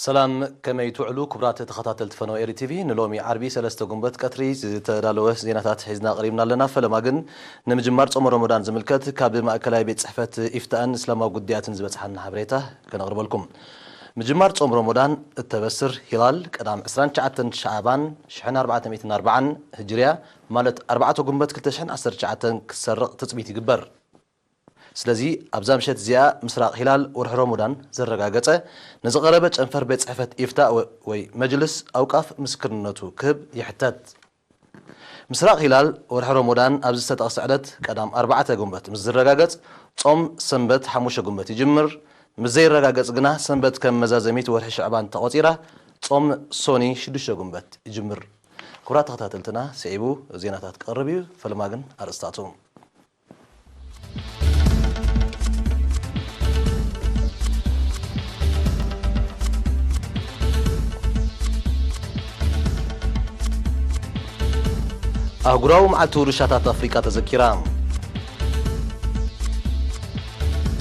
ሰላም፣ ከመይ ትውዕሉ ክቡራት ተኸታተልቲ ፈነወ ኤሪ ቲቪ? ንሎሚ ዓርቢ ሰለስተ ጉንበት ቀትሪ ዝተዳለወ ዜናታት ሒዝና ቀሪብና ኣለና። ፈለማ ግን ንምጅማር ጾመ ረመዳን ዝምልከት ካብ ማእከላይ ቤት ጽሕፈት ኢፍታእን እስላማዊ ጉዳያትን ዝበጽሓና ሓበሬታ ከነቕርበልኩም። ምጅማር ጾም ረመዳን እተበስር ሂላል ቀዳም ዕስራን ትሽዓተን ሻዕባን ሽሕን ኣርባዕተ ሚእትን ኣርባዓን ህጅርያ፣ ማለት ኣርባዕተ ጉንበት ክልተ ሽሕን ዓሰርተ ትሽዓተን ክትሰርቕ ትጽቢት ይግበር። ስለዚ ኣብዛ ምሸት እዚኣ ምስራቕ ሂላል ወርሒ ረመዳን ዘረጋገጸ ንዝቐረበ ጨንፈር ቤት ጽሕፈት ኢፍታእ ወ-፣ ወይ መጅልስ ኣውቃፍ ምስክርነቱ ክህብ ይሕተት። ምስራቕ ሂላል ወርሒ ረመዳን ኣብዚ ዝተጠቕሰ ዕለት ቀዳም ኣርባዕተ ጉንበት ምስ ዝረጋገጽ ጾም ሰንበት ሓሙሽተ ጉንበት ይጅምር። ምስ ዘይረጋገጽ ግና ሰንበት ከም መዛዘሚት ወርሒ ሸዕባን ተቖጺራ ጾም ሶኒ ሽዱሽተ ጉንበት ይጅምር። ክቡራት ተኸታተልትና፣ ስዒቡ ዜናታት ክቐርብ እዩ። ፈለማ ግን ኣርእስታቱ። ኣህጉራዊ መዓልቲ ውርሻታት ኣፍሪቃ ተዘኪራ።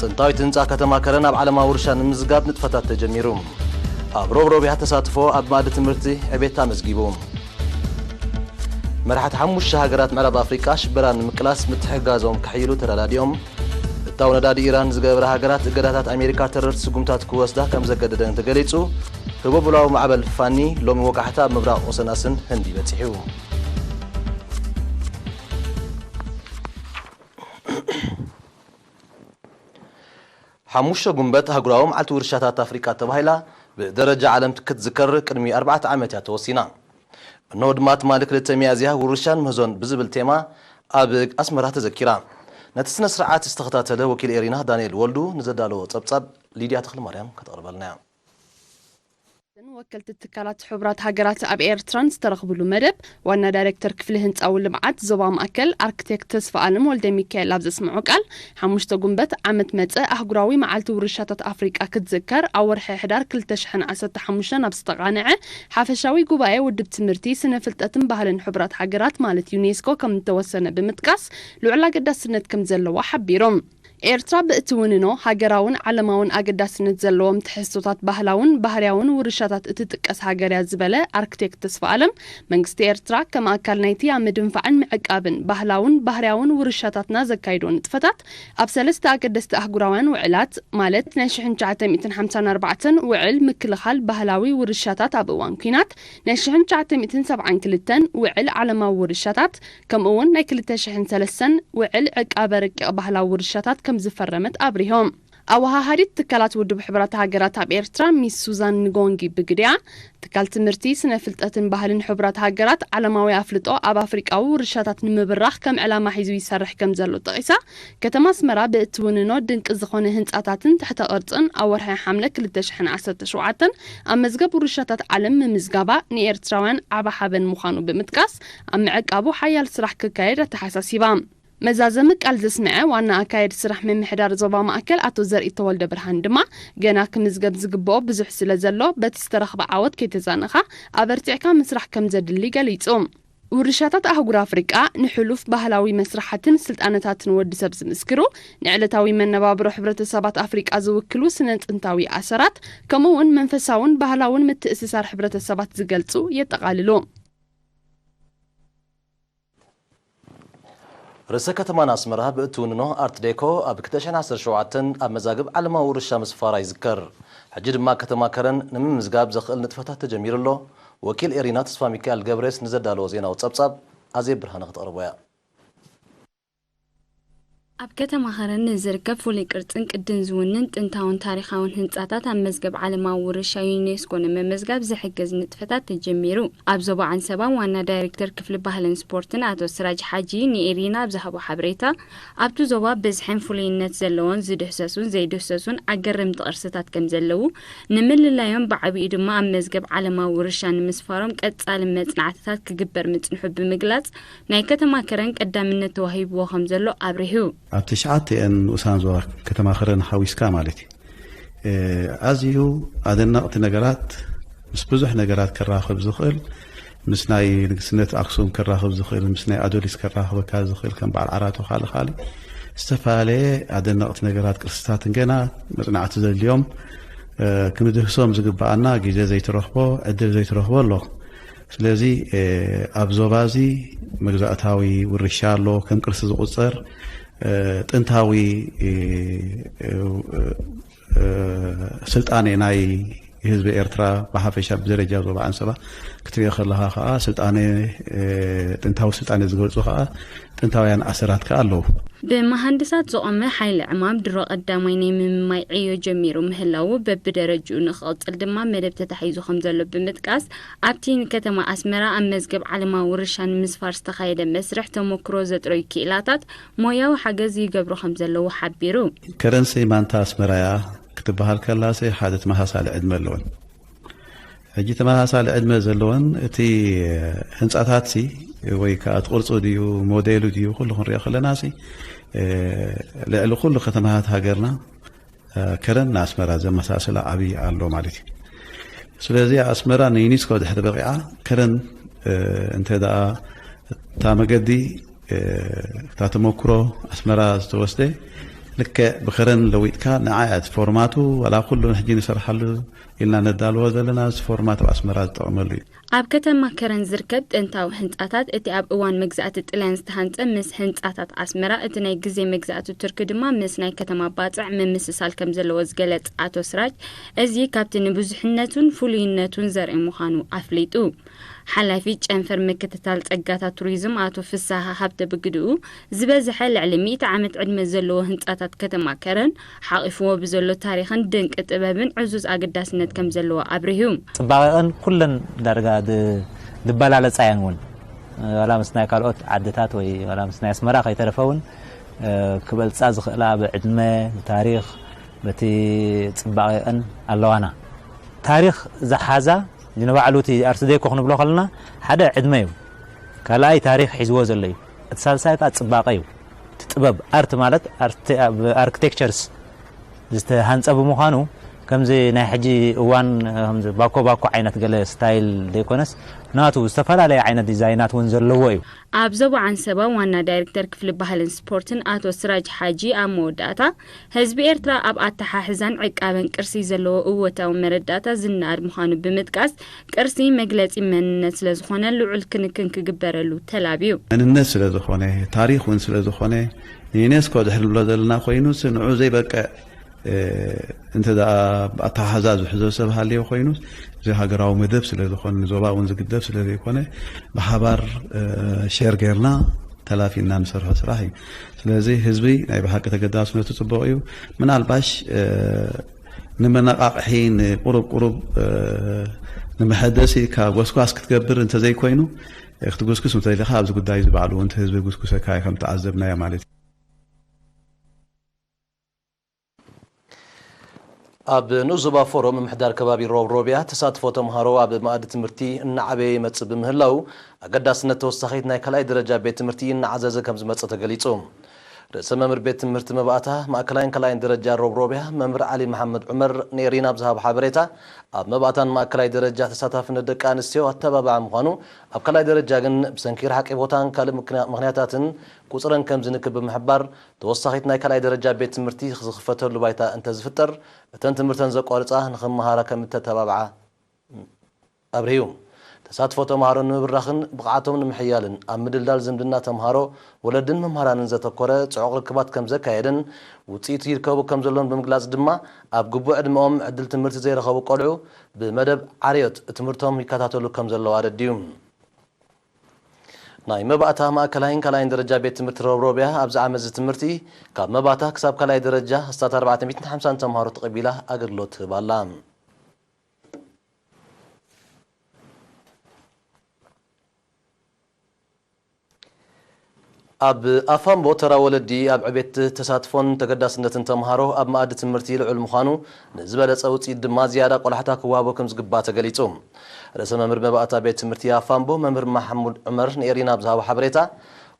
ጥንታዊት ህንጻ ከተማ ከረን ኣብ ዓለማዊ ውርሻ ንምዝጋብ ንጥፈታት ተጀሚሩ። ኣብ ሮብሮብያ ተሳትፎ ኣብ ማእዲ ትምህርቲ ዕቤት ኣመዝጊቡ። መራሕቲ ሓሙሽተ ሃገራት ምዕራብ ኣፍሪቃ ሽበራ ንምቅላስ ምትሕግጋዞም ከሕይሉ ተረዳዲኦም። እታው ነዳዲ ኢራን ዝገበራ ሃገራት እገዳታት ኣሜሪካ ተረርቲ ስጉምታት ክወስዳ ከም ዘገደደን ተገሊጹ። ህቦብላዊ ማዕበል ፋኒ ሎሚ ወጋሕታ ኣብ ምብራቕ ኦሰናስን ህንዲ በጺሑ። ሓሙሽተ ጉንበት ኣህጉራዊ መዓልቲ ውርሻታት ኣፍሪቃ ተባሂላ ብደረጃ ዓለም ክትዝከር ቅድሚ ኣርባዕተ ዓመት እያ ተወሲና። እነሆ ድማ ትማሊ ክልተ ሚያዝያ ውርሻን ምህዞን ብዝብል ቴማ ኣብ ኣስመራ ተዘኪራ። ነቲ ስነ ስርዓት ዝተኸታተለ ወኪል ኤሪና ዳንኤል ወልዱ ንዘዳለዎ ጸብጻብ ሊድያ ተኽለማርያም ከተቕርበልና እያ። ወከልቲ ትካላት ሕቡራት ሃገራት ኣብ ኤርትራን ዝተረኽብሉ መደብ ዋና ዳይሬክተር ክፍሊ ህንጻዊ ልምዓት ዞባ ማእከል ኣርክቴክት ተስፋ ኣለም ወልደ ሚካኤል ኣብ ዘስምዖ ቃል፣ ሓሙሽተ ጉንበት ዓመት መጸ ኣህጉራዊ መዓልቲ ውርሻታት ኣፍሪቃ ክትዝከር ኣብ ወርሒ ሕዳር ክልተ ሽሕን ዓሰርተ ሓሙሽተን ኣብ ዝተቓንዐ ሓፈሻዊ ጉባኤ ውድብ ትምህርቲ፣ ስነ ፍልጠትን ባህልን ሕቡራት ሃገራት ማለት ዩኔስኮ ከም እተወሰነ ብምጥቃስ፣ ልዑል ኣገዳስነት ከም ዘለዋ ሓቢሮም። ኤርትራ ብእትውንኖ ሃገራውን ዓለማውን ኣገዳስነት ዘለዎም ትሕዝቶታት ባህላውን ባህርያውን ውርሻታት እትጥቀስ ሃገር እያ ዝበለ ኣርክቴክት ተስፋ ኣለም፣ መንግስቲ ኤርትራ ከም ኣካል ናይቲ ኣብ ምድንፋዕን ምዕቃብን ባህላውን ባህርያውን ውርሻታትና ዘካይዶ ንጥፈታት ኣብ ሰለስተ ኣገደስቲ ኣህጉራውያን ውዕላት፣ ማለት ናይ ሽሕን ትሽዓተ ሚእትን ሓምሳን ኣርባዕተን ውዕል ምክልኻል ባህላዊ ውርሻታት ኣብ እዋን ኲናት፣ ናይ ሽሕን ትሽዓተ ሚእትን ሰብዓን ክልተን ውዕል ዓለማዊ ውርሻታት፣ ከምኡ እውን ናይ ክልተ ሽሕን ሰለስተን ውዕል ዕቃበ ረቂቕ ባህላዊ ውርሻታት ከም ዝፈረመት ኣብሪሆም። ኣወሃሃዲት ትካላት ውድብ ሕቡራት ሃገራት ኣብ ኤርትራ ሚስ ሱዛን ንጎንጊ ብግዲኣ፣ ትካል ትምህርቲ፣ ስነ ፍልጠትን ባህልን ሕቡራት ሃገራት ዓለማዊ ኣፍልጦ ኣብ ኣፍሪቃዊ ውርሻታት ንምብራኽ ከም ዕላማ ሒዙ ይሰርሕ ከም ዘሎ ጠቒሳ፣ ከተማ ኣስመራ ብእትውንኖ ድንቂ ዝኾነ ህንጻታትን ትሕተ ቅርጽን ኣብ ወርሒ ሓምለ ክልተ ሽሕን ዓሰርተ ሸውዓተን ኣብ መዝገብ ውርሻታት ዓለም ምምዝጋባ ንኤርትራውያን ዓቢ ሓበን ምዃኑ ብምጥቃስ፣ ኣብ ምዕቃቡ ሓያል ስራሕ ክካየድ ኣተሓሳሲባ። መዛዘሚ ቃል ዘስምዐ ዋና ኣካየዲ ስራሕ ምምሕዳር ዞባ ማእከል ኣቶ ዘርኢ ተወልደ ብርሃን ድማ፣ ገና ክምዝገብ ዝግብኦ ብዙሕ ስለ ዘሎ፣ በቲ ዝተረኽበ ዓወት ከይተዛነኻ ኣበርቲዕካ ምስራሕ ከም ዘድሊ ገሊጹ። ውርሻታት ኣህጉር ኣፍሪቃ ንሕሉፍ ባህላዊ መስርሓትን ስልጣነታትን ወዲ ሰብ ዝምስክሩ፣ ንዕለታዊ መነባብሮ ሕብረተሰባት ኣፍሪቃ ዝውክሉ ስነ ጥንታዊ ኣሰራት፣ ከምኡ እውን መንፈሳውን ባህላውን ምትእስሳር ሕብረተሰባት ዝገልጹ የጠቓልሉ። ርእሰ ከተማና ኣስመራ ብእትውንኖ ኣርት ዴኮ ኣብ ክልተ ሽሕን ዓሰርተ ሸውዓተን ኣብ መዛግብ ዓለማዊ ውርሻ ምስፋራ ይዝከር። ሕጂ ድማ ከተማ ከረን ንምምዝጋብ ዘኽእል ንጥፈታት ተጀሚሩ ኣሎ። ወኪል ኤሪና ተስፋ ሚካኤል ገብሬስ ንዘዳለዎ ዜናዊ ጸብጻብ ኣዜብ ብርሃነ ክትቕርቦ እያ። ኣብ ከተማ ኸረን ንዝርከብ ፍሉይ ቅርጽን ቅድን ዝውንን ጥንታውን ታሪኻውን ህንጻታት ኣብ መዝገብ ዓለማዊ ውርሻ ዩኔስኮ ንምምዝጋብ ዝሕግዝ ንጥፈታት ተጀሚሩ። ኣብ ዞባ ዓንሰባ ዋና ዳይሬክተር ክፍሊ ባህልን ስፖርትን ኣቶ ስራጅ ሓጂ ንኤሪና ኣብ ዝሃቦ ሓበሬታ፣ ኣብቲ ዞባ ብዝሕን ፍሉይነት ዘለዎን ዝድህሰሱን ዘይድህሰሱን ኣገረምቲ ቅርስታት ከም ዘለዉ፣ ንምልላዮም ብዓቢኡ ድማ ኣብ መዝገብ ዓለማዊ ውርሻ ንምስፋሮም ቀጻሊ መጽናዕትታት ክግበር ምጽንሑ ብምግላጽ፣ ናይ ከተማ ከረን ቀዳምነት ተዋሂብዎ ከም ዘሎ ኣብሪሁ። ኣብ ትሽዓተ እየን ንኡሳን ዞባ ከተማ ከረን ሓዊስካ ማለት እዩ። እ፣ ኣዝዩ ኣደነቕቲ ነገራት፣ ምስ ብዙሕ ነገራት ከራኽብ ዝኽእል፣ ምስ ናይ ንግስነት ኣክሱም ከራኽብ ዝኽእል፣ ምስ ናይ ኣዶሊስ ከራኽበካ ዝኽእል፣ ከም በዓል ዓራቶ ካልእ ካልእ ዝተፈላለየ ኣደነቕቲ ነገራት፣ ቅርስታትን ገና መጽናዕቲ ዘድልዮም፣ ክንድህሶም ዝግባኣና ግዜ ዘይትረኽቦ ዕድል ዘይትረኽቦ ኣሎ። ስለዚ ኣብ ዞባ እዚ መግዛእታዊ ውርሻ ኣሎ፣ ከም ቅርሲ ዝቑጸር ጥንታዊ ስልጣኔ ናይ ህዝቢ ኤርትራ ብሓፈሻ ብደረጃ ዞባ ዓንሰባ ክትሪኦ ከለኻ ከዓ ስልጣኔ ጥንታዊ ስልጣኔ ዝገልጹ ከዓ ጥንታውያን ኣሰራት ከዓ ኣለዉ። ብመሃንድሳት ዝቖመ ሓይሊ ዕማም ድሮ ቀዳማይ ናይ ምምማይ ዕዮ ጀሚሩ ምህላዉ በብደረጅኡ ንክቕጽል ድማ መደብ ተታሒዙ ከም ዘሎ ብምጥቃስ ኣብቲ ንከተማ ኣስመራ ኣብ መዝገብ ዓለማዊ ውርሻ ንምስፋር ዝተኻየደ መስርሕ ተመክሮ ዘጥረዩ ክኢላታት ሞያዊ ሓገዝ ይገብሩ ከም ዘለዉ ሓቢሩ። ከረንሲ ማንታ ኣስመራያ ክትበሃል ከላሲ ሓደ ተመሳሳሊ ዕድመ ኣለወን። ሕጂ ተመሳሳሊ ዕድመ ዘለወን እቲ ህንፃታት ሲ ወይ ከዓ እቲ ቅርፁ ድዩ ሞዴሉ ድዩ ኩሉ ክንሪኦ ከለና ሲ ልዕሊ ኩሉ ከተማታት ሃገርና ከረን ንኣስመራ ዘመሳስላ ዓብዪ ኣሎ ማለት እዩ። ስለዚ ኣስመራ ንዩኒስኮ ድሕሪ በቂዓ ከረን እንተ ደኣ እታ መገዲ እታ ተመክሮ ኣስመራ ዝተወስደ ልክዕ ብከረን ለዊጥካ ንዓ እቲ ፎርማቱ ዋላ ኩሉ ሕጂ ንሰርሓሉ ኢልና ነዳልዎ ዘለና እዚ ፎርማት ኣብ ኣስመራ ዝጠቕመሉ እዩ። ኣብ ከተማ ከረን ዝርከብ ጥንታዊ ህንጻታት እቲ ኣብ እዋን መግዛእቲ ጥልያን ዝተሃንጸ ምስ ህንጻታት ኣስመራ እቲ ናይ ግዜ መግዛእቲ ቱርኪ ድማ ምስ ናይ ከተማ ባጽዕ ምምስሳል ከም ዘለዎ ዝገለጽ ኣቶ ስራጅ እዚ ካብቲ ንብዙሕነቱን ፍሉይነቱን ዘርኢ ምዃኑ ኣፍሊጡ። ሓላፊ ጨንፈር ምክትታል ጸጋታት ቱሪዝም ኣቶ ፍስሃ ሃብተ ብግድኡ ዝበዝሐ ልዕሊ ሚእቲ ዓመት ዕድመ ዘለዎ ህንጻታት ከተማ ከረን ሓቒፍዎ ብዘሎ ታሪኽን ድንቂ ጥበብን ዕዙዝ ኣገዳስነት ከም ዘለዎ ኣብሪሁ። ጽባቐኣን ኩለን ዳርጋ ዝበላለጻ እየን እውን ዋላ ምስ ናይ ካልኦት ዓድታት ወይ ዋላ ምስ ናይ ኣስመራ ከይተረፈ እውን ክበልጻ ዝኽእላ ብዕድመ ብታሪኽ በቲ ጽባቐኣን ኣለዋና። ታሪኽ ዝሓዛ ንባዕሉ እቲ ኣርት ዴኮ ክንብሎ ከለና ሓደ ዕድመ እዩ። ካልኣይ ታሪኽ ሒዝዎ ዘሎ እዩ። እቲ ሳልሳይ ከዓ ጽባቐ እዩ። እቲ ጥበብ ኣርት ማለት ኣርክቴክቸርስ ዝተሃንፀ ብምዃኑ ከምዚ ናይ ሕጂ እዋን ባኮ ባኮ ዓይነት ገለ ስታይል ዘይኮነስ ናቱ ዝተፈላለየ ዓይነት ዲዛይናት እውን ዘለዎ እዩ። ኣብ ዞባ ዓንሰባ ዋና ዳይሬክተር ክፍሊ ባህልን ስፖርትን ኣቶ ስራጅ ሓጂ ኣብ መወዳእታ ህዝቢ ኤርትራ ኣብ ኣተሓሕዛን ዕቃበን ቅርሲ ዘለዎ እወታዊ መረዳእታ ዝነኣድ ምዃኑ ብምጥቃስ ቅርሲ መግለጺ መንነት ስለዝኾነ ልዑል ክንክን ክግበረሉ ተላብዩ። መንነት ስለዝኾነ ታሪኽ እውን ስለዝኾነ ንዩኔስኮ ድሕሪ ንብሎ ዘለና ኮይኑ ንዑ ዘይበቅዕ እንተ ኣተሓሕዛ ዝሕዞ ሰብ ሃልዮ ኮይኑ እዚ ሃገራዊ መደብ ስለዝኾነ ንዞባ እውን ዝግደፍ ስለዘይኮነ ብሓባር ሸር ጌርና ተላፊና ንሰርሖ ስራሕ እዩ። ስለዚ ህዝቢ ናይ ብሓቂ ተገዳስነቱ ፅቡቕ እዩ። ምናልባሽ ንመነቓቕሒ ንቁሩብ ቁሩብ ንመሐደሲ ካብ ጎስጓስ ክትገብር እንተዘይኮይኑ ክትጉስጉስ እንተደሊኻ ኣብዚ ጉዳይ እዚ ባዕሉ እውን ህዝቢ ጉስጉሰካ እዩ ከም ተዓዘብናዮ ማለት እዩ። ኣብ ንኡስ ዞባ ፎሮ ምምሕዳር ከባቢ ሮብሮብያ ተሳትፎ ተምሃሮ ኣብ መኣዲ ትምህርቲ እናዓበየ ይመፅእ ብምህላው ኣገዳስነት ተወሳኺት ናይ ካልኣይ ደረጃ ቤት ትምህርቲ እናዓዘዘ ከም ዝመፅእ ተገሊፁ። ርእሰ መምህር ቤት ትምህርቲ መባእታ ማእከላይን ካልኣይን ደረጃ ሮብሮብያ መምህር ዓሊ መሓመድ ዑመር ንኤሪና ብዝሃቦ ሓበሬታ ኣብ መባእታን ማእከላይ ደረጃ ተሳታፍነት ደቂ ኣንስትዮ ኣተባባዒ ምዃኑ ኣብ ካልኣይ ደረጃ ግን ብሰንኪ ርሓቂ ቦታን ካልእ ምክንያታትን ቁፅረን ከም ዝንክብ ብምሕባር ተወሳኺት ናይ ካልኣይ ደረጃ ቤት ትምህርቲ ዝኽፈተሉ ባይታ እንተዝፍጠር እተን ትምህርተን ዘቋርፃ ንኽመሃራ ከም እተተባብዓ ኣብርሂ። ተሳትፎ ተምሃሮ ንምብራኽን ብቕዓቶም ንምሕያልን ኣብ ምድልዳል ዝምድና ተምሃሮ፣ ወለድን መምሃራንን ዘተኮረ ፅዑቕ ርክባት ከም ዘካየደን ውፅኢቱ ይርከቡ ከም ዘሎን ብምግላፅ ድማ ኣብ ግቡእ ዕድመኦም ዕድል ትምህርቲ ዘይረኸቡ ቆልዑ ብመደብ ዓርዮት ትምህርቶም ይከታተሉ ከም ዘለዉ ኣረድዩ። ናይ መባእታ ማእከላይን ካልኣይን ደረጃ ቤት ትምህርቲ ሮብሮብያ ኣብዚ ዓመት እዚ ትምህርቲ ካብ መባእታ ክሳብ ካልኣይ ደረጃ ኣስታት ኣርባዕተ ሚእትን ሓምሳን ተምሃሮ ተቐቢላ ኣገልግሎት ትህብ ኣላ። ኣብ ኣፋምቦ ተራ ወለዲ ኣብ ዕቤት ተሳትፎን ተገዳስነትን ተምሃሮ ኣብ መኣዲ ትምህርቲ ልዑል ምዃኑ ንዝበለፀ ውፅኢት ድማ ዝያዳ ቆላሕታ ክወሃቦ ከም ዝግባእ ተገሊፁ። ርእሰ መምህር መባእታ ቤት ትምህርቲ ኣፋምቦ መምህር ማሓሙድ ዑመር ንኤሪና ብዝሃቦ ሓበሬታ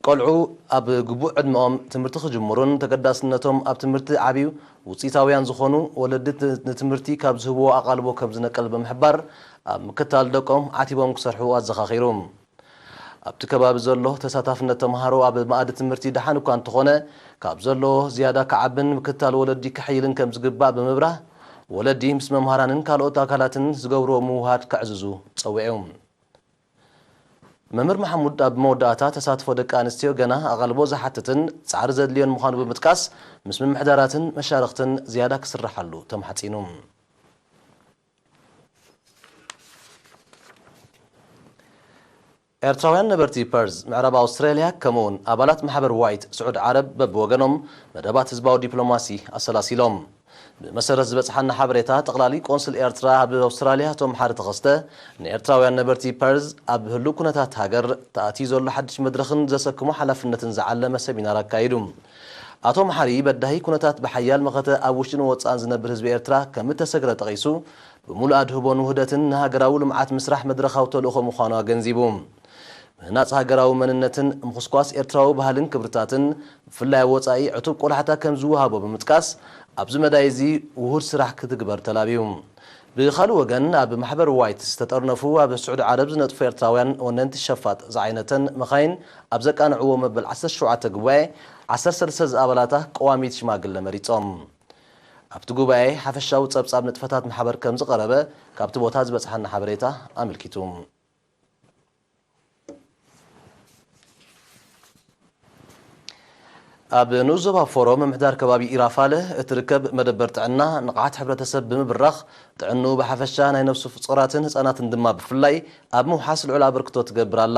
ቆልዑ ኣብ ግቡእ ዕድመኦም ትምህርቲ ክጅምሩን ተገዳስነቶም ኣብ ትምህርቲ ዓብዩ ውፅኢታውያን ዝኾኑ ወለዲ ንትምህርቲ ካብ ዝህብዎ ኣቓልቦ ከም ዝነቅል ብምሕባር ኣብ ምክታል ደቆም ዓቲቦም ክሰርሑ ኣዘኻኺሩ። ኣብቲ ከባቢ ዘሎ ተሳታፍነት ተምሃሮ ኣብ መኣዲ ትምህርቲ ደሓን እኳ እንተኾነ ካብ ዘለዎ ዝያዳ ክዓብን ምክታል ወለዲ ክሕይልን ከም ዝግባእ ብምብራህ ወለዲ ምስ መምሃራንን ካልኦት ኣካላትን ዝገብርዎ ምውሃድ ከዕዝዙ ጸዊዑ። መምህር መሓሙድ ኣብ መወዳእታ፣ ተሳትፎ ደቂ ኣንስትዮ ገና ኣቓልቦ ዝሓትትን ጻዕሪ ዘድልዮን ምዃኑ ብምጥቃስ፣ ምስ ምምሕዳራትን መሻርኽትን ዝያዳ ክስርሓሉ ተማሕጺኑ። ኤርትራውያን ነበርቲ ፐርዝ፣ ምዕራብ ኣውስትራልያ፣ ከምኡውን ኣባላት ማሕበር ዋይት ስዑድ ዓረብ በብወገኖም መደባት ህዝባዊ ዲፕሎማሲ ኣሰላሲሎም። ብመሰረት ዝበጽሓና ሓበሬታ፣ ጠቕላሊ ቆንስል ኤርትራ ኣብ ኣውስትራልያ ኣቶ መሓሪ ተኸስተ፣ ንኤርትራውያን ነበርቲ ፐርዝ ኣብ ህሉው ኩነታት ሃገር ተኣትዩ ዘሎ ሓድሽ መድረኽን ዘሰክሞ ሓላፍነትን ዝዓለመ ሰሚናር ኣካይዱ። ኣቶ መሓሪ፣ በዳሂ ኩነታት ብሓያል መኸተ ኣብ ውሽጥን ወጻእን ዝነብር ህዝቢ ኤርትራ ከም እተሰግረ ጠቒሱ፣ ብምሉእ ኣድህቦን ውህደትን ንሃገራዊ ልምዓት ምስራሕ መድረኻዊ ተልእኾ ምዃኑ ኣገንዚቡ። ምህናጽ ሃገራዊ መንነትን ምኹስኳስ ኤርትራዊ ባህልን ክብርታትን፣ ብፍላይ ኣብ ወጻኢ፣ ዕቱብ ቆላሕታ ከም ዝወሃቦ ብምጥቃስ፣ ኣብዚ መዳይ እዚ ውሁድ ስራሕ ክትግበር ተላብዩ። ብኻልእ ወገን፣ ኣብ ማሕበር ዋይት ዝተጠርነፉ ኣብ ስዑዲ ዓረብ ዝነጥፉ ኤርትራውያን ወነንቲ ሸፋጥ ዝዓይነተን መኻይን ኣብ ዘቃንዕዎ መበል ዓሰርተ ሸውዓተ ጉባኤ፣ ዓሰርተ ሰለስተ ዝኣባላታ ቀዋሚት ሽማግለ መሪጾም። ኣብቲ ጉባኤ ሓፈሻዊ ጸብጻብ ንጥፈታት ማሕበር ከም ዝቐረበ ካብቲ ቦታ ዝበጽሓና ሓበሬታ ኣመልኪቱ። ኣብ ንኡስ ዞባ ፎሮ ምምሕዳር ከባቢ ኢራፋለ እትርከብ መደበር ጥዕና ንቕሓት ሕብረተሰብ ብምብራኽ ጥዕንኡ ብሓፈሻ ናይ ነፍሱ ፍጹራትን ህጻናትን ድማ ብፍላይ ኣብ ምውሓስ ልዑል ኣበርክቶ ትገብር ኣላ።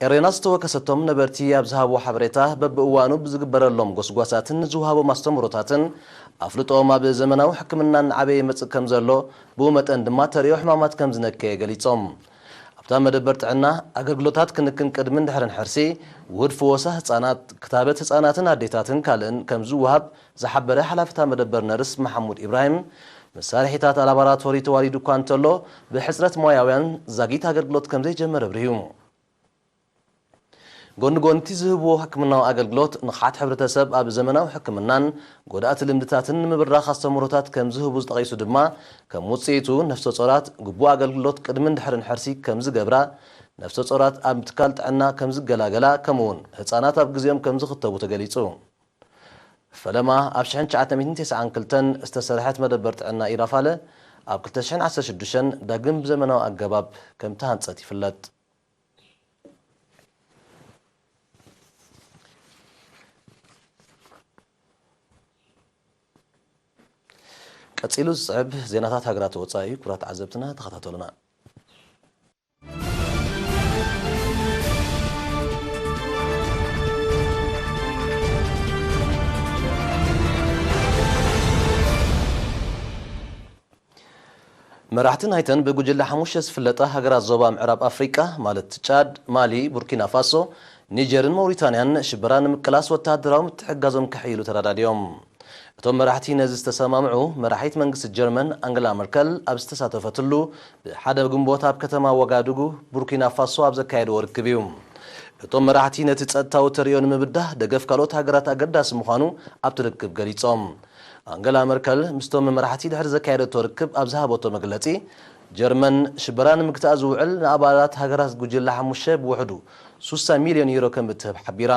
ኤሬና ዝተወከሰቶም ነበርቲ ኣብ ዝሃብዎ ሓበሬታ፣ በብእዋኑ ብዝግበረሎም ጎስጓሳትን ዝወሃቦም ኣስተምህሮታትን ኣፍልጦኦም ኣብ ዘመናዊ ሕክምና እናዓበየ ይመጽእ ከም ዘሎ፣ ብኡ መጠን ድማ ተርእዮ ሕማማት ከም ዝነከየ ገሊጾም። ኣብታ መደበር ጥዕና ኣገልግሎታት ክንክን ቅድምን ድሕርን ሕርሲ፣ ውሁድ ፍወሳ ህጻናት፣ ክታበት ህጻናትን ኣዴታትን ካልእን ከም ዝወሃብ ዝሓበረ ሓላፊ እታ መደበር ነርስ መሓሙድ ኢብራሂም፣ መሳርሒታት ላቦራቶሪ ተዋሪዱ እኳ እንተሎ፣ ብሕጽረት ሞያውያን ዛጊት ኣገልግሎት ከም ዘይጀመረ ኣብሪሁ። ጎኒ ጎኒ እቲ ዝህብዎ ሕክምናዊ ኣገልግሎት፣ ንቕሓት ሕብረተሰብ ኣብ ዘመናዊ ሕክምናን ጎዳእቲ ልምድታትን ንምብራኽ ኣስተምህሮታት ከም ዝህቡ ዝጠቒሱ ድማ፣ ከም ውጽኢቱ ነፍሰ ጾራት ግቡእ ኣገልግሎት ቅድምን ድሕርን ሕርሲ ከም ዝገብራ፣ ነፍሰ ጾራት ኣብ ትካል ጥዕና ከም ዝገላገላ፣ ከምኡውን ህጻናት ኣብ ግዜኦም ከም ዝኽተቡ ተገሊጹ። ፈለማ ኣብ ሽሕን ትሽዓተ ሚእትን ተስዓን ክልተን ዝተሰርሐት መደበር ጥዕና ኢራፋለ፣ ኣብ ክልተ ሽሕን ዓሰርተ ሽዱሽተን ዳግም ብዘመናዊ ኣገባብ ከም ተሃንጸት ይፍለጥ። ቀጺሉ ዝስዕብ ዜናታት ሃገራት ወጻኢ፣ ክቡራት ተዓዘብትና፣ ተኸታተሉና። መራሕቲ ናይተን ብጉጅለ ሓሙሽተ ዝፍለጣ ሃገራት ዞባ ምዕራብ ኣፍሪቃ፣ ማለት ጫድ፣ ማሊ፣ ቡርኪና ፋሶ፣ ኒጀርን ሞሪታንያን፣ ሽበራ ንምቅላስ ወተሃደራዊ ምትሕግጋዞም ከሕይሉ ተረዳዲኦም። እቶም መራሕቲ ነዚ ዝተሰማምዑ፣ መራሒት መንግስቲ ጀርመን ኣንገላ መርከል ኣብ ዝተሳተፈትሉ፣ ብሓደ ግንቦት ኣብ ከተማ ወጋዱጉ ቡርኪና ፋሶ ኣብ ዘካየድዎ ርክብ እዩ። እቶም መራሕቲ ነቲ ጸጥታዊ ተርእዮ ንምብዳህ ደገፍ ካልኦት ሃገራት ኣገዳሲ ምዃኑ ኣብቲ ርክብ ገሊጾም። ኣንገላ መርከል ምስቶም መራሕቲ ድሕሪ ዘካየደቶ ርክብ ኣብ ዝሃበቶ መግለጺ፣ ጀርመን ሽበራ ንምግታእ ዝውዕል ንኣባላት ሃገራት ጉጅለ ሓሙሽተ ብውሕዱ ሱሳ ሚልዮን ዩሮ ከም እትህብ ሓቢራ።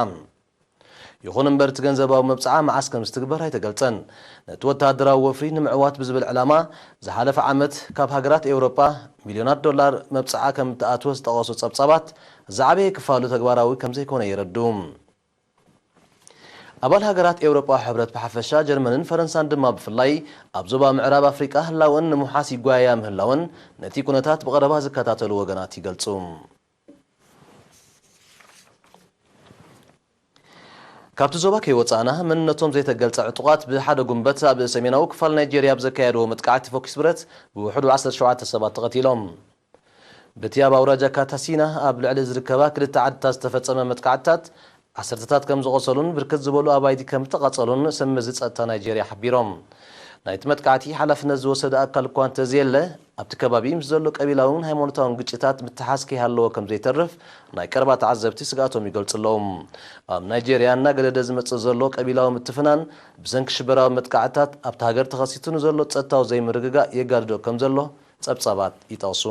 ይኹን እምበር፣ እቲ ገንዘባዊ መብጽዓ መዓስ ከም ዝትግበር ኣይተገልጸን። ነቲ ወተሃደራዊ ወፍሪ ንምዕዋት ብዝብል ዕላማ፣ ዝሓለፈ ዓመት ካብ ሃገራት ኤውሮጳ ሚልዮናት ዶላር መብጽዓ ከም እተኣትወ ዝጠቐሱ ጸብጻባት፣ ዝዓበየ ክፋሉ ተግባራዊ ከም ዘይኮነ የረድኡ። ኣባል ሃገራት ኤውሮጳዊ ሕብረት ብሓፈሻ፣ ጀርመንን ፈረንሳን ድማ ብፍላይ፣ ኣብ ዞባ ምዕራብ ኣፍሪቃ ህላወን ንምውሓስ ይጓየያ ምህላወን፣ ነቲ ኩነታት ብቐረባ ዝከታተሉ ወገናት ይገልጹ። ካብቲ ዞባ ከይወጻእና፣ መንነቶም ዘይተገልጸ ዕጡቓት ብሓደ ጉንበት ኣብ ሰሜናዊ ክፋል ናይጄርያ ኣብ ዘካየድዎ መጥቃዕቲ ፈኲስ ብረት ብውሕዱ ዓሰርተ ሸውዓተ ሰባት ተቐቲሎም። በቲ ኣብ ኣውራጃ ካታሲና ኣብ ልዕሊ ዝርከባ ክልተ ዓድታት ዝተፈጸመ መጥቃዕትታት፣ ዓሰርተታት ከም ዝቖሰሉን ብርክት ዝበሉ ኣባይቲ ከም ዝተቓጸሉን ሰብ መዚ ጸጥታ ናይጄርያ ሓቢሮም። ናይቲ መጥቃዕቲ ሓላፍነት ዝወሰደ ኣካል እኳ እንተዘየለ፣ ኣብቲ ከባቢ ምስ ዘሎ ቀቢላውን ሃይማኖታውን ግጭታት ምትሓዝ ከይሃለዎ ከም ዘይተርፍ ናይ ቀረባ ተዓዘብቲ ስግኣቶም ይገልጹ ኣለዉ። ኣብ ናይጄርያ እናገደደ ዝመጽእ ዘሎ ቀቢላዊ ምትፍናን ብሰንኪ ሽበራዊ መጥቃዕትታት ኣብታ ሃገር ተኸሲቱ ንዘሎ ጸጥታዊ ዘይምርግጋእ የጋድዶ ከም ዘሎ ጸብጻባት ይጠቕሱ።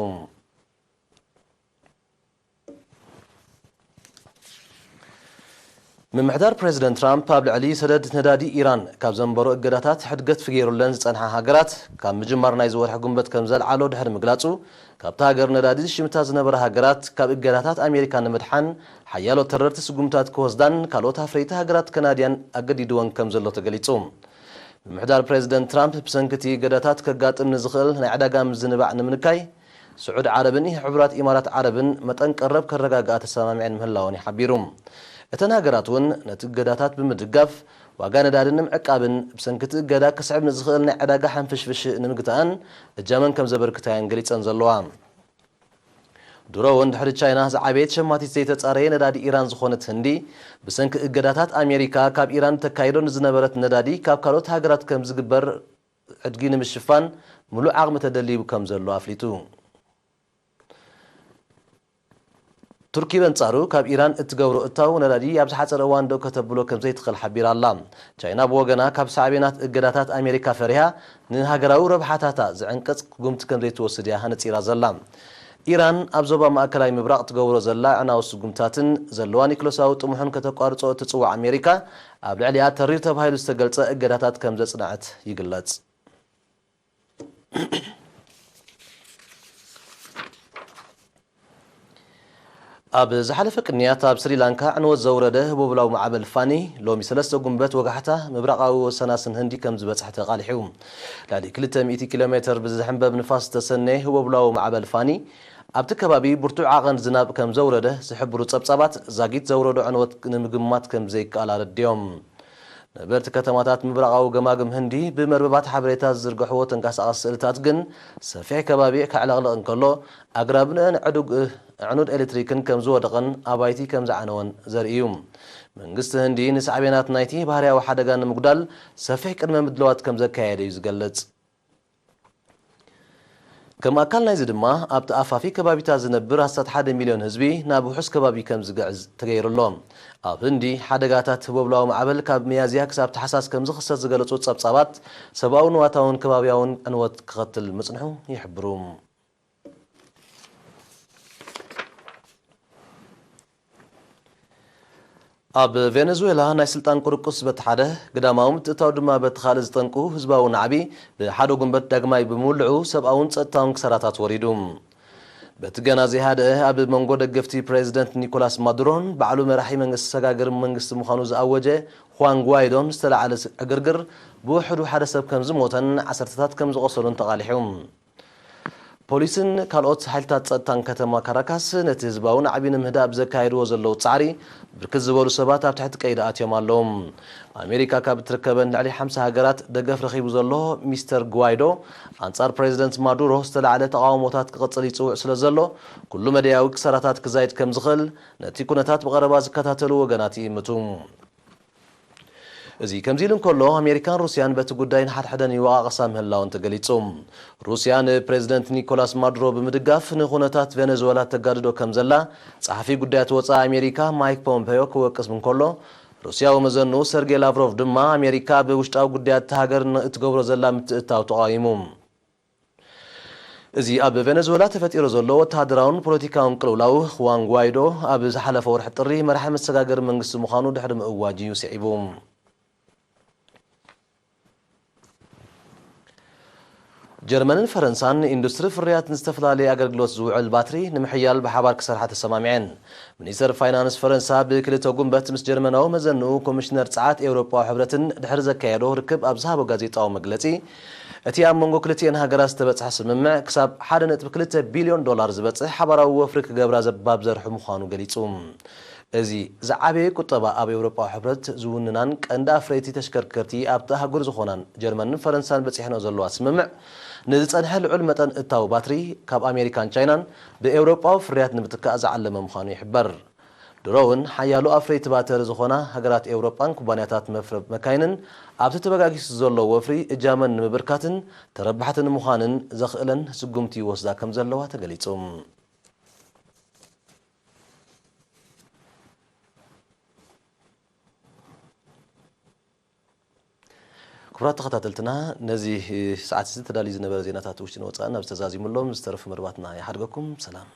ምምሕዳር ፕሬዚደንት ትራምፕ ኣብ ልዕሊ ሰደድ ነዳዲ ኢራን ካብ ዘንበሮ እገዳታት ሕድገት ፍጌሩለን ዝጸንሓ ሃገራት ካብ ምጅማር ናይዚ ወርሒ ጉንበት ከም ዘልዓሎ ድሕሪ ምግላጹ፣ ካብታ ሃገር ነዳዲ ዝሽምታ ዝነበራ ሃገራት ካብ እገዳታት ኣሜሪካ ንምድሓን ሓያሎ ተረርቲ ስጉምታት ክወስዳን ካልኦት ኣፍረይቲ ሃገራት ከናድያን ኣገዲድወን ከም ዘሎ ተገሊጹ። ምምሕዳር ፕሬዚደንት ትራምፕ ብሰንኪ እቲ እገዳታት ከጋጥም ንዝኽእል ናይ ዕዳጋ ምዝንባዕ ንምንካይ፣ ስዑድ ዓረብን ሕቡራት ኢማራት ዓረብን መጠን ቀረብ ከረጋግኣ ተሰማሚዐን ምህላወን እዩ ሓቢሩ። እተን ሃገራት እውን ነቲ እገዳታት ብምድጋፍ ዋጋ ነዳዲ ንምዕቃብን ብሰንኪ እቲ እገዳ ክስዕብ ንዝኽእል ናይ ዕዳጋ ሓንፍሽፍሽ ንምግታእን እጃመን ከም ዘበርክታ እየን ገሊጸን ዘለዋ። ድሮ እውን ድሕሪ ቻይና ዝዓበየት ሸማቲት ዘይተጻረየ ነዳዲ ኢራን ዝኾነት ህንዲ፣ ብሰንኪ እገዳታት ኣሜሪካ ካብ ኢራን ተካይዶ ንዝነበረት ነዳዲ ካብ ካልኦት ሃገራት ከም ዝግበር ዕድጊ ንምሽፋን ምሉእ ዓቕሚ ተደልዩ ከም ዘሎ ኣፍሊጡ። ቱርኪ በንጻሩ ካብ ኢራን እትገብሮ እታው ነዳዲ ኣብ ዝሓጸረ እዋን ደው ከተብሎ ከም ዘይትኽእል ሓቢራ ኣላ። ቻይና ብወገና ካብ ሳዕቤናት እገዳታት ኣሜሪካ ፈሪሃ ንሃገራዊ ረብሓታታ ዝዕንቅጽ ስጉምቲ ከም ዘይትወስድ እያ ኣነጺራ ዘላ። ኢራን ኣብ ዞባ ማእከላይ ምብራቕ ትገብሮ ዘላ ኣዕናዊ ስጉምትታትን ዘለዋ ኒክለሳዊ ጥሙሕን ከተቋርጾ እትጽውዕ ኣሜሪካ፣ ኣብ ልዕሊኣ ተሪር ተባሂሉ ዝተገልጸ እገዳታት ከም ዘጽንዐት ይግለጽ። ኣብ ዝሓለፈ ቅንያት ኣብ ስሪላንካ ዕንወት ዘውረደ ህቦብላዊ ማዕበል ፋኒ፣ ሎሚ ሰለስተ ጉንበት ወጋሕታ ምብራቓዊ ወሰናስን ህንዲ ከም ዝበጽሐ ተቓሊሑ። ልዕሊ ክልተ ሚእቲ ኪሎ ሜተር ብዝሕንበብ ንፋስ ዝተሰነየ ህቦብላዊ ማዕበል ፋኒ፣ ኣብቲ ከባቢ ብርቱዕ ዓቐን ዝናብ ከም ዘውረደ ዝሕብሩ ጸብጻባት፣ ዛጊት ዘውረዶ ዕንወት ንምግማት ከም ዘይከኣል ኣረዲኦም። ነበርቲ ከተማታት ምብራቓዊ ገማግም ህንዲ ብመርበባት ሓበሬታ ዝዝርግሕዎ ተንቀሳቓሲ ስእልታት ግን፣ ሰፊሕ ከባቢ ከዕለቕልቕ እንከሎ፣ ኣግራብን ዕዱግ-፣ ዕኑድ ኤሌክትሪክን ከም ዝወደቐን ኣባይቲ ከም ዝዓነወን ዘርኢ እዩ። መንግስቲ ህንዲ ንሳዕቤናት ናይቲ ባህርያዊ ሓደጋ ንምጉዳል ሰፊሕ ቅድመ ምድላዋት ከም ዘካየደ እዩ ዝገልጽ። ከም ኣካል ናይዚ ድማ፣ ኣብቲ ኣፋፊ ከባቢታት ዝነብር ኣስታት ሓደ ሚልዮን ህዝቢ ናብ ውሑስ ከባቢ ከም ዝግዕዝ ተገይሩ ኣሎ። ኣብ ህንዲ፣ ሓደጋታት ህቦብላዊ ማዕበል ካብ ሚያዝያ ክሳብ ታሕሳስ ከም ዝኽሰት ዝገለጹ ጸብጻባት፣ ሰብኣውን ንዋታውን ከባብያውን ዕንወት ክኸትል ምጽንሑ ይሕብሩ። ኣብ ቬነዙዌላ ናይ ስልጣን ቁርቁስ በቲ ሓደ፣ ግዳማዊ ምትእትታው ድማ በቲ ካልእ ዝጠንቁ ህዝባዊ ናዕቢ ብሓደ ጉንበት ዳግማይ ብምውልዑ ሰብኣውን ጸጥታውን ክሳራታት ወሪዱ። በቲ ገና ዘይሃደአ ኣብ መንጎ ደገፍቲ ፕሬዚደንት ኒኮላስ ማዱሮን ባዕሉ መራሒ መንግስቲ ሰጋግር መንግስቲ ምዃኑ ዝኣወጀ ሁዋን ጓይዶን ዝተላዕለ ስ-፣ ዕግርግር ብውሕዱ ሓደ ሰብ ከም ዝሞተን ዓሰርተታት ከም ዝቖሰሉን ተቓሊሑ። ፖሊስን ካልኦት ሓይልታት ጸጥታን ከተማ ካራካስ ነቲ ህዝባዊ ናዕቢ ንምህዳእ ብዘካየድዎ ዘለዉ ጻዕሪ፣ ብርክት ዝበሉ ሰባት ኣብ ትሕቲ ቀይዲ ኣትዮም ኣለዉ። ኣሜሪካ ካብ እትርከበን ልዕሊ ሓምሳ ሃገራት ደገፍ ረኺቡ ዘሎ ሚስተር ጓይዶ፣ ኣንጻር ፕሬዚደንት ማዱሮ ዝተላዕለ ተቓውሞታት ክቕጽል ይጽውዕ ስለ ዘሎ፣ ኩሉ መደያዊ ክሳራታት ክዛይድ ከም ዝኽእል ነቲ ኩነታት ብቐረባ ዝከታተሉ ወገናት ይእምቱ። እዚ ከምዚ ኢሉ እንከሎ፣ ኣሜሪካን ሩስያን በቲ ጉዳይ ንሓድሕደን ይወቓቐሳ ምህላወን ተገሊጹ። ሩስያ ንፕሬዚደንት ኒኮላስ ማዱሮ ብምድጋፍ ንኹነታት ቬነዙዌላ ተጋድዶ ከም ዘላ ጸሓፊ ጉዳያት ወጻኢ ኣሜሪካ ማይክ ፖምፔዮ ክወቅስ እንከሎ፣ ሩስያዊ መዘንኡ ሰርጌይ ላቭሮቭ ድማ ኣሜሪካ ኣብ ውሽጣዊ ጉዳያት እታ ሃገር እትገብሮ ዘላ ምትእትታው ተቓዊሙ። እዚ ኣብ ቬነዙዌላ ተፈጢሩ ዘሎ ወተሃደራውን ፖለቲካውን ቅልውላው፣ ሁዋን ጓይዶ ኣብ ዝሓለፈ ወርሒ ጥሪ መራሒ መሰጋገሪ መንግስቲ ምዃኑ ድሕሪ ምእዋጅ እዩ ስዒቡ። ጀርመንን ፈረንሳን ንኢንዱስትሪ ፍርያት ንዝተፈላለየ ኣገልግሎት ዝውዕል ባትሪ ንምሕያል ብሓባር ክሰርሓ ተሰማሚዐን። ሚኒስተር ፋይናንስ ፈረንሳ ብክልተ ጉንበት ምስ ጀርመናዊ መዘንኡ ኮሚሽነር ጸዓት ኤውሮጳዊ ሕብረትን ድሕሪ ዘካየዶ ርክብ ኣብ ዝሃቦ ጋዜጣዊ መግለጺ፣ እቲ ኣብ መንጎ ክልቲኤን ሃገራት ዝተበጽሐ ስምምዕ ክሳብ ሓደ ነጥቢ ክልተ ቢልዮን ዶላር ዝበጽሕ ሓባራዊ ወፍሪ ክገብራ ዘባብ ዘርሑ ምዃኑ ገሊጹ። እዚ ዝዓበየ ቁጠባ ኣብ ኤውሮጳዊ ሕብረት ዝውንናን ቀንዲ ኣፍረይቲ ተሽከርከርቲ ኣብቲ ኣህጉር ዝኾናን ጀርመንን ፈረንሳን በጺሕንኦ ዘለዋ ስምምዕ፣ ንዝጸንሐ ልዑል መጠን እታው ባትሪ ካብ ኣሜሪካን ቻይናን ብኤውሮጳዊ ፍርያት ንምትካእ ዝዓለመ ምዃኑ ይሕበር። ድሮ እውን ሓያሎ ኣፍረይቲ ባተሪ ዝኾና ሃገራት ኤውሮጳን ኩባንያታት መፍረብ መካይንን ኣብቲ ተበጋጊሱ ዘሎ ወፍሪ እጃመን ንምብርካትን ተረባሕቲ ንምዃንን ዘኽእለን ስጉምቲ ይወስዳ ከም ዘለዋ ተገሊጹ። ክቡራት ተኸታተልትና፣ ነዚ ሰዓት እዚ ተዳልዩ ዝነበረ ዜናታት ውሽጥን ወጻእን ኣብ ዝተዛዚሙሎም ዝተረፉ መርባትና ይሓድገኩም። ሰላም።